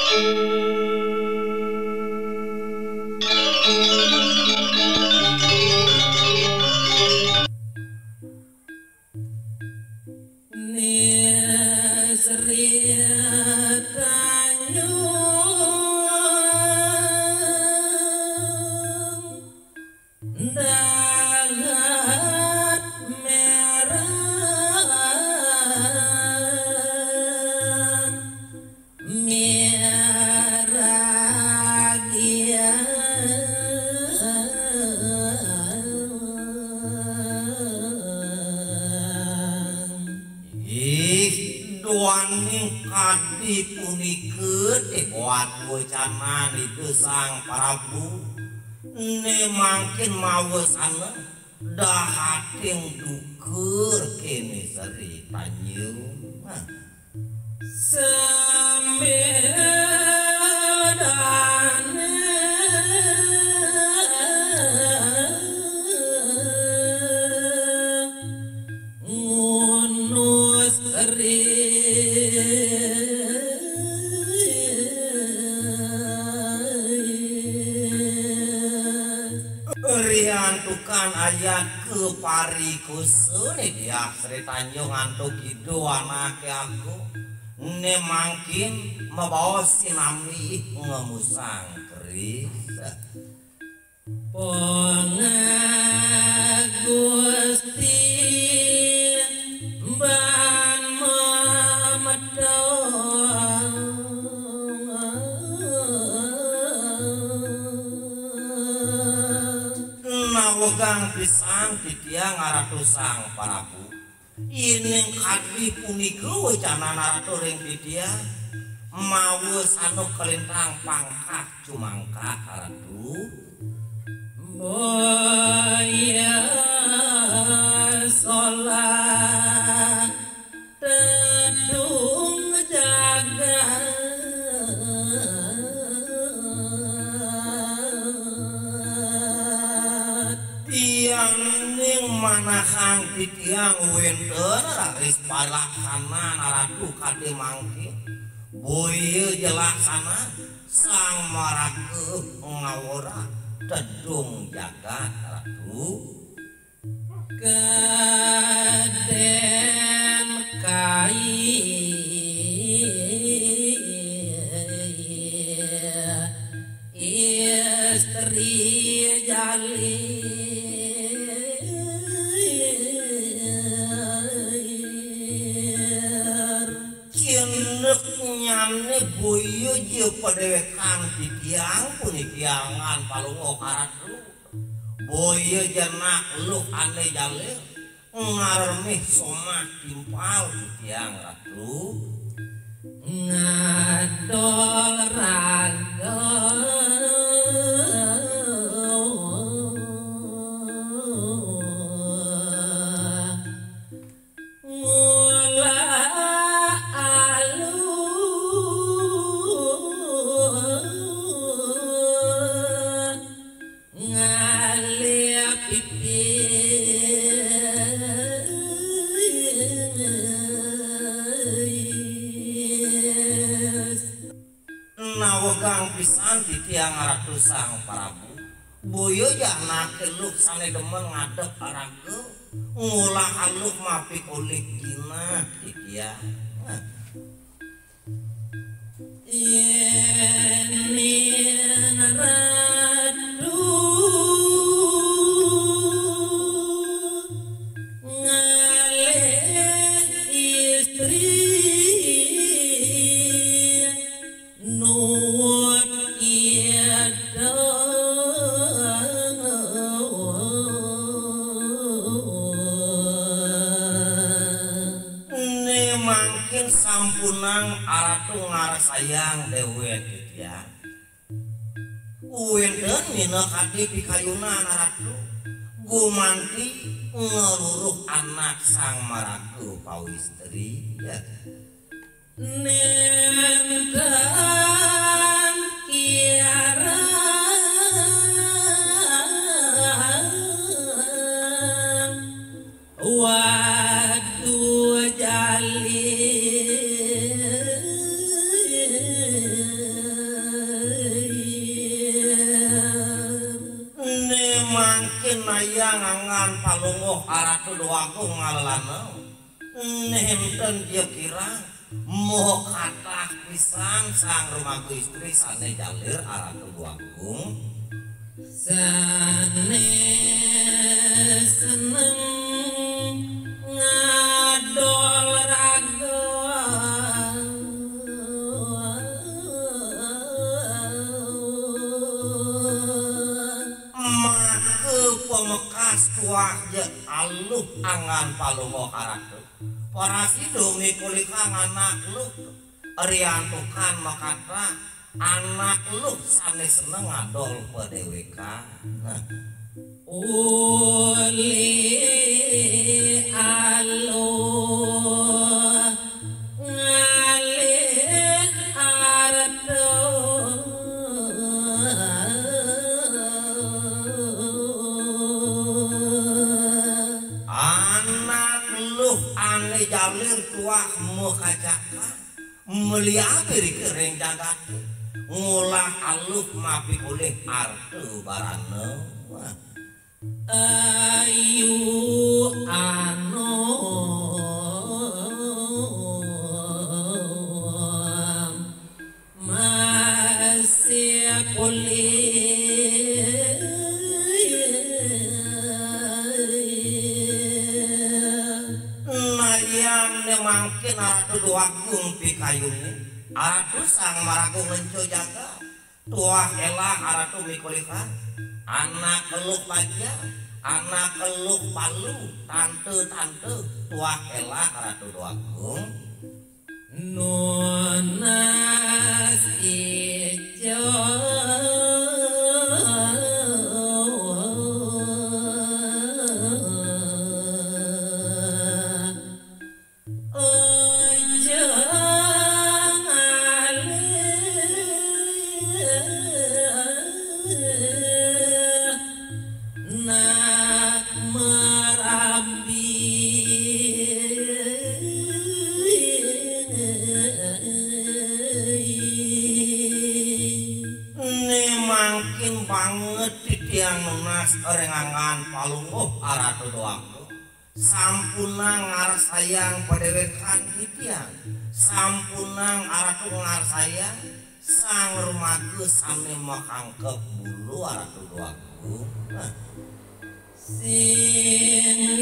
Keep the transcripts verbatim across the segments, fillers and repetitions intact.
Ni Sri Tanjung Dahat Merah, Merah Giang. Ih, duaning kadi punika, té buat wacanan Ida Sang Prabu. Né mangkin mawasana dahating duka kéné Sri Tanjung. Nah. Sambil dané ngunus ri. Riantukan ayat kaparikusa né Diah Sri Tanjung antuk Ida Anaké Agung. Né mangkin mabaos sinambi ngamusang keris. Pangak Gusti ban mametong. Nawegang pisan titiang Ratu Sang Prabu. Yéning kadi punika wacanan Ratu ring titiang, mawasana kalintang pangkat cumangkat Ratu. Boya solah tedung jagat. Tiang ning manahang titiang wénten raris palaksanan Ratu kadé mangkin. Boya ja laksana sang maraga ngawora tedung jagat Ratu. Kadén kai istri jalir. Cineknyané boya ja padéwékan titiang puniki angan Palungguh Ratu. Boya ja nak luh ané jalir, ngaremih somah timpal titiang Ratu. Ngadol raga ngulah aluh ngalih pipis. Nawegang pisan titiang Ratu Sang Prabu. Boya ja anaké luh sané demen ngadep raga, ngolah aluh mapikolih jinah titiang. Yéning Ratu ngalih istri nuwun kidang. Né mangkin sampunang Ratu ngarsayang déwék titiang. Wénten minakadi pikayunan Ratu gumanti ngruruh anak sang maraga pawistri, ya. Nénten kirang wadu jalis. Aya nganggan palungguh Aratu Déwagung ngalelana. Nénten ja kirang, moh kathah pisan sang rumaga istri sané jalir Aratu Déwagung. Sané seneng ngadol raga. Maka pamekas tuah ja aluh anggan palungguh Aratu. Parasida mikulihang anak luh. Riantukan makata anak luh sané seneng ngadol padéwékan. Uli aluh ngalih arta. Anak luh ané jalir tuah makacakan. Meli abih ring jagaté, ngolah aluh mapikulih arta barana. Ayu anu masih pulih. Nayang né mangkin Aratu Déwagung pikayuné, Aratu sang maraga ngenca jagat. Tuah élah Aratu mikulihang, anak luh bajang, anak luh balu, tante-tante, tuah élah Aratu Déwagung. Nunas ijo. Ujang alih nak marambi. Né mangkin banget titiang nunas ring anggan palungguh Aratu Déwagung. Sampunang ngarsayang padéwékan titiang. Sampunang Aratu ngarsayang sang rumaga sané makangkep bulu Aratu Déwagung. Nah. Singgih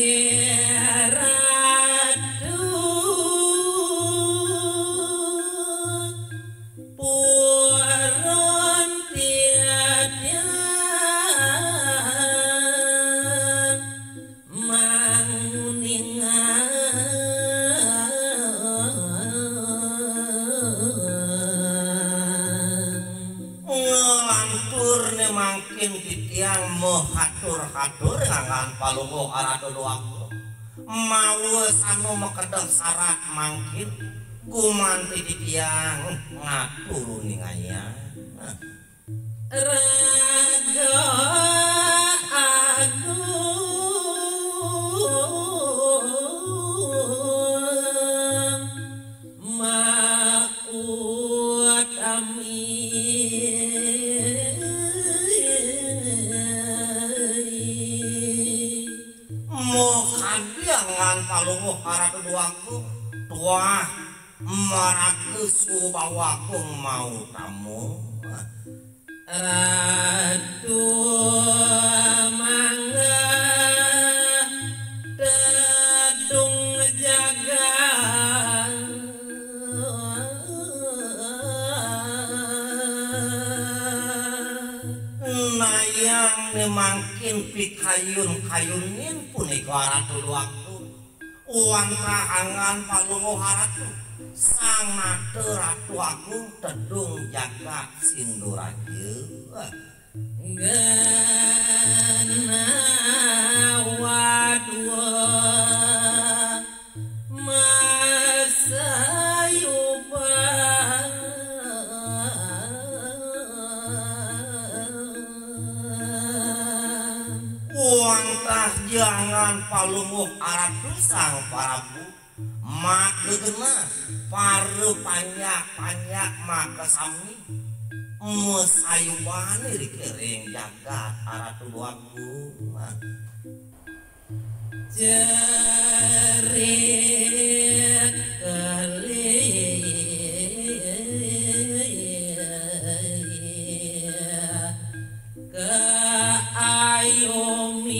Ratu purun titiang manguningan. Nglantur né mangkin titiang mahatur-hatur nganggan palungguh Aratu Déwagung. Mawa sanu makedeh sarat mangkin gumanti titiang ngatur uningayang. Raga Agung mautami. Makadi anggan palungguh Aratu Déwagung. Tuah maraga Subawa Agung mautama. Ratu mangga tedung jagat. Nayang né mangkin pikayun-kayunin punika Ratu Déwagung. Wantah anggan palungguh Aratu, sang nata Ratu Agung tedung jagat Sinduraja. Genah wadua masayuban. Wantah ja anggan palungguh Aratu Sang Prabu, maka genah para panjak-panjak makasami. Mesayuban iriki ring jagat Aratu Déwa Agung. Cerit kelih ke Ayomin.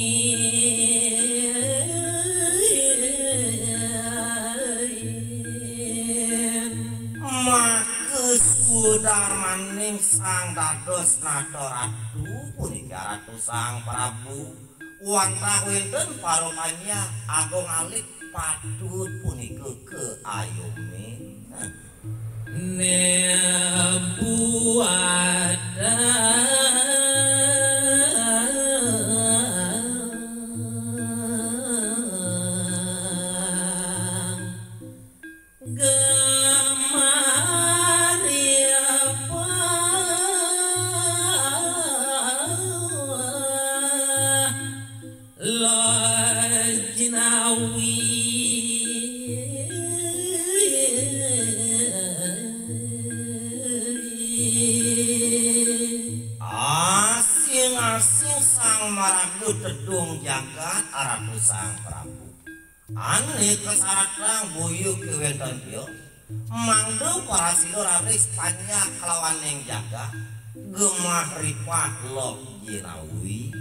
Maka sudarmaning sang dados nata ratu punika Ratu Sang Prabu. Wantah wénten para panjak agung alit patut punika ke Ayomin. Nebuatan gemari apa lajnawi. Asing-asing sang maraga tedung jagat Aratu Sang Prabu. Ané kasaratang boya kéwénten tios, mangda parasira raris panjak kalawaning jagat gemah ripah loh jinawi.